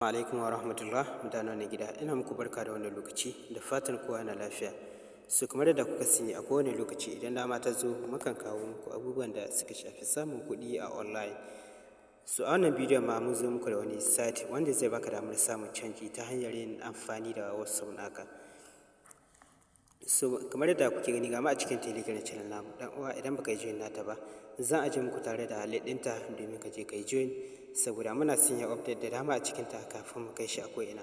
Alaikum wa rahmatullah. Mutanen wannan gida, ina muku barka da wannan lokaci, da fatan kowa yana lafiya. So kamar yadda kuka sani, a kowane lokaci idan dama ta zo, mukan kawo muku abubuwan da suka shafi samun kuɗi a online. So a wannan bidiyon ma mun zo muku da wani site wanda zai baka damar samun canji ta hanyar yin amfani da WhatsApp naka. So kamar yadda kuke gani, ga mu a cikin Telegram channel namu. Dan uwa, idan baka yi join nata ba, zan aje muku tare da link ɗinta domin ka je ka yi join, saboda muna sanya update da dama a cikinta kafin mu kai shi a ko'ina.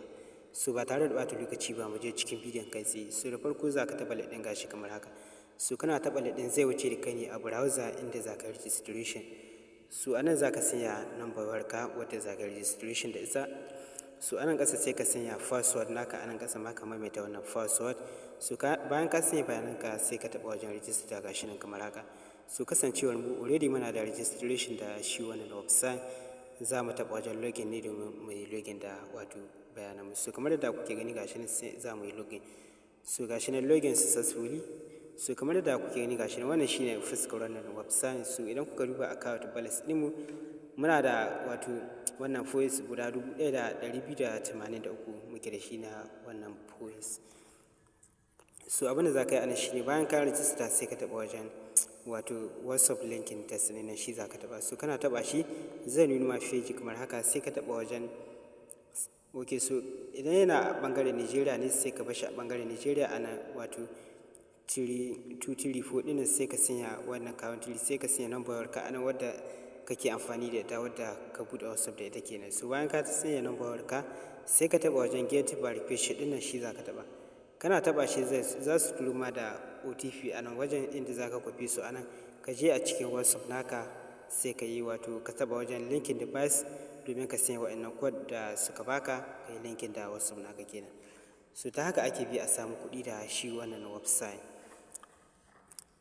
So ba tare da ɓata lokaci ba, mu je cikin bidiyon kai tsaye. So da farko za ka taɓa link ɗin, gashi kamar haka. So kana taɓa link ɗin, zai wuce da kai ne a browser inda za ka registration. So anan za ka sanya number wayarka wadda za ka registration da ita. So anan ƙasa sai ka sanya password naka, anan ƙasa ma ka maimaita wannan password. So bayan ka sanya bayananka, sai ka taɓa wajen register, gashi nan kamar haka. So kasancewar mu already muna da registration da shi wannan website, za mu taɓa wajen login ne domin mu yi login da wato bayananmu. So kamar yadda kuke gani, gashi nan sai za mu yi login. So gashi nan, login successfully. So kamar yadda kuke gani, gashi nan, wannan shine fuskar wannan website. So idan kuka duba account balance ɗinmu, muna da wato wannan points guda 1283 muke da shi na wannan points. So abin da za ka yi a nan shine, bayan ka register, sai ka taɓa wajen wato WhatsApp linking test ɗin nan, shi za ka taɓa. So kana taɓa shi, zai nuna ma page kamar haka, sai ka taɓa wajen ok. So idan yana a ɓangaren Nigeria ne, sai ka bar shi a ɓangaren Nigeria a nan, wato 3 2 3 4 ɗin, sai ka sanya wannan country, sai ka sanya number wayarka a nan wadda kake amfani da ita, wadda ka buɗe WhatsApp da ita kenan. So bayan ka sanya number wayarka, sai ka taɓa wajen get verification ɗin nan, shi za ka taɓa. Kana taɓa shi, za su turo ma da OTP a nan wajen, inda za ka kwafi su a nan, ka je a cikin WhatsApp naka, sai ka yi wato ka taɓa wajen linking device domin ka sanya wa'annan code da suka baka, ka yi linking da WhatsApp naka kenan. So ta haka ake bi a samu kuɗi da shi wannan website.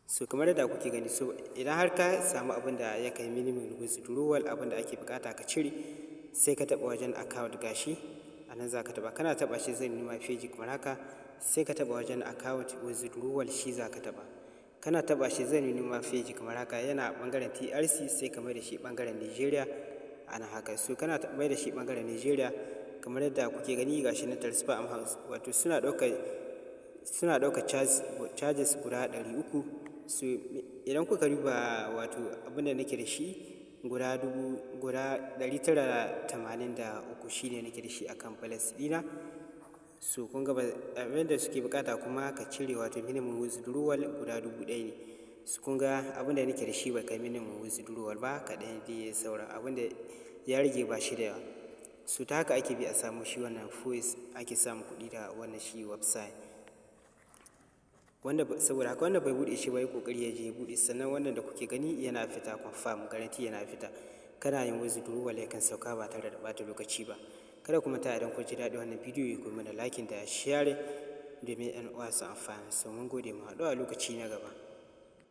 So kamar yadda kuke gani, so idan har ka samu abin da ya kai minimum withdrawal, abin da ake buƙata ka cire, sai ka taɓa wajen account, gashi a nan za ka taɓa. Kana taɓa shi, zai nuna page kamar haka, sai ka taɓa wajen account withdrawal, shi za ka taɓa. Kana taɓa shi, zai nuna ma page kamar haka, yana ɓangaren TRC, sai ka mai da shi ɓangaren Nigeria ana haka. So kana mai da shi ɓangaren Nigeria, kamar yadda kuke gani, gashi na transfer amount, wato suna ɗaukar charges guda 300. So idan kuka duba, wato abin da nake da shi guda dubu guda 983 shine nake da shi akan balance ɗina. So kun ga abin da suke buƙata kuma ka cire, wato minimum withdrawal guda 1000 ne. So kun ga abin da nake da shi bai kai minimum withdrawal ba, kaɗan dai ya saura, abin da ya rage ba shi da yawa. So ta haka ake bi a samu shi wannan points, ake samun kuɗi da wannan shi website. Wanda saboda haka, wanda bai buɗe shi ba, ya ƙoƙari ya je ya buɗe. Sannan wannan da kuke gani yana fita, confirm guarantee yana fita. Kana yin withdrawal, yakan sauka ba tare da ɓata lokaci ba. Kada ku manta, idan kun ji daɗin wannan bidiyo, ku mana liking da share domin 'yan uwa su amfana. So mun gode, mu haɗu a lokaci na gaba.